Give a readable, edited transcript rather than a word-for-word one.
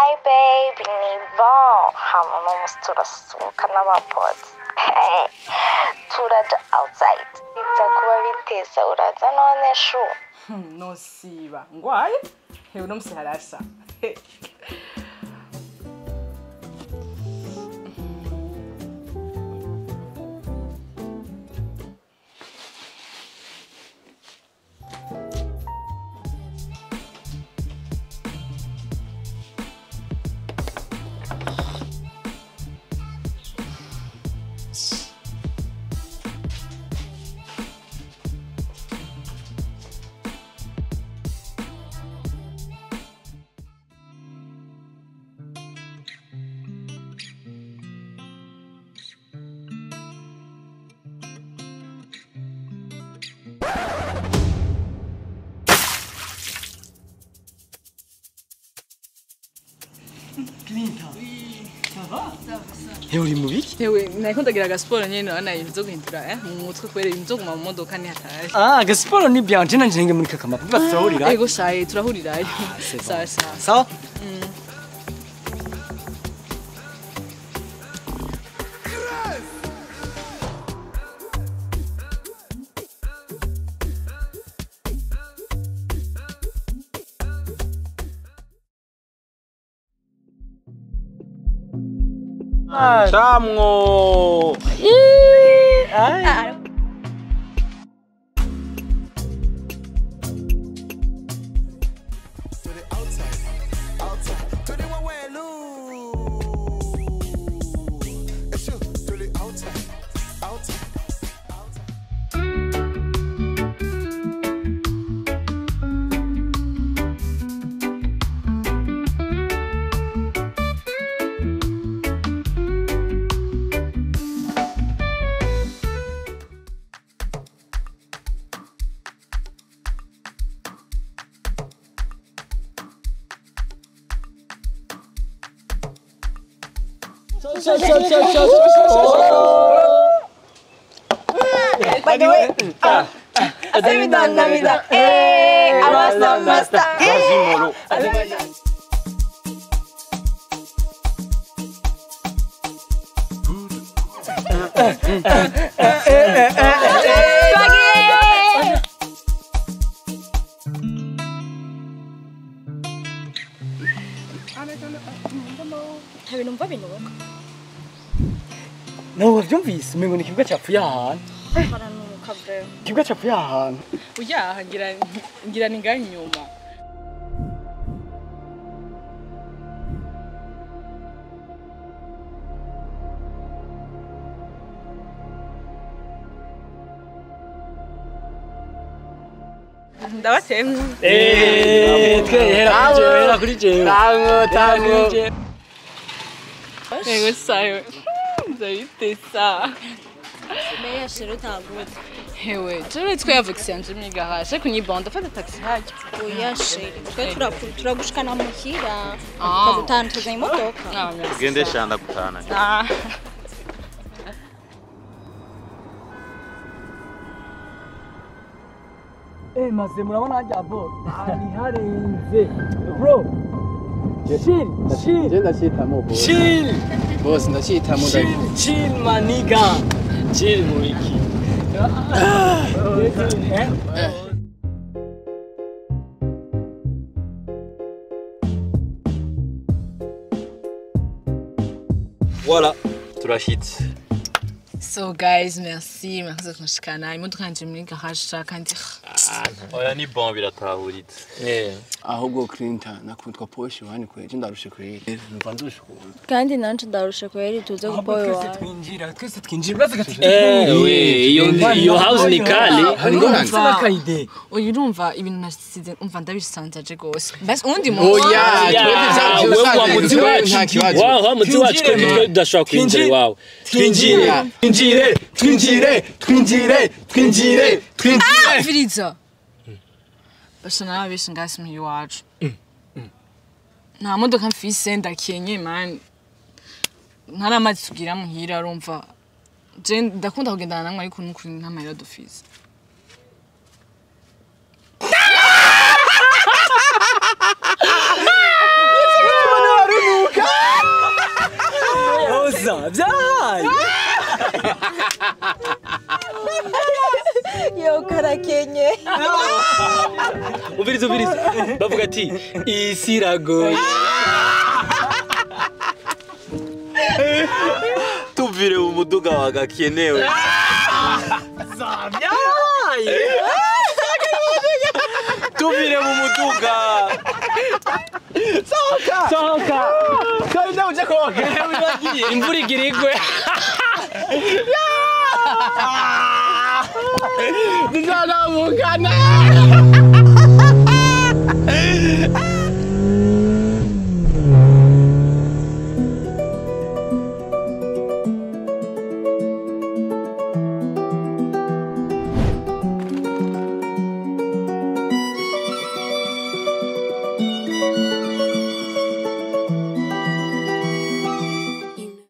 Hi babe, ni bon. Hama uno musi turasohoka n'abapozi. Turaja outside. Biza kuba bitesa uraza none shu. Nosiba. Ngwaye? Hewe uno musi harasha. Hewe uri mubiki? Hewe nariko ndagira agasiporo nyene none ibintu vyo guhindura mu mutwe kubera ibintu vyo guma mu modoka ni hatari. Ah, agasiporo ni bien, je nanje nge muri kakama. Basi turahurira. Ego shaye turahurirayo. Sawa sawa. Sawa? Chamwo. Ai. By the way, Nta binuka. Nawe wavyumvise umengo ni ikibuga capfuye ahantu. Haranuka vrema. Ikibuga capfuye ahantu. Uyaha ngira ni ngaho inyuma. Ndabatemye. Twe hera kuri jewe. Tango tango. Ego sayo. Ndabitesa. Meya shero ntagute. Hewe, jewe twe yanje muri garage kunyibonda fata taxi hajya. Oya sheri, twe turagushikana muhira. Tukagutana tuzanye imodoka. Tugende shanda gutana. Ah. Maze murabona hajya bo. Ari harenze. Bro. Chill, chill. Je ndacitamo boss. Chill. Boss ndacitamo. Chill, chill maniga. Chill muriki. Voilà, turashitse. So guys, merci, merci kunshikana. Imodoka yanje muri garage kandi. Oya ni bon biratahuritse. Ahubwo Clinton nakundwa Porsche wani kweje ndarushe kweri. Numva ndushe ukuntu. Kandi nanje ndarushe kweri tuze gupoyo wawe. Twese twinjira uraza gati. Iyo house ni kali. Hari Oya urumva ibintu nasize umva ndabisanzaje gose. Basi undi muntu. Oya twese wa muzi wacu. Wa muzi wacu twe tudashobora kwinjira iwawe. Twinjire. Twinjire, twinjire, twinjire, twinjire, twinjire. Firiza. Basha narabeshe ngasi muhira iwacu. Nta modoka mfise ndakenye man. Ntaramazi tugira muhira urumva. Je ndakunda kugendana namwe ariko nukuri nta mahera dufise. Umviriza, bavuga ati isi iragoye. Tuvire mu muduga wa gakenewe. Tuvire mu muduga. Sohoka. Kandi nawe uje koga. Imvura igira igwe. Tuzanamukana.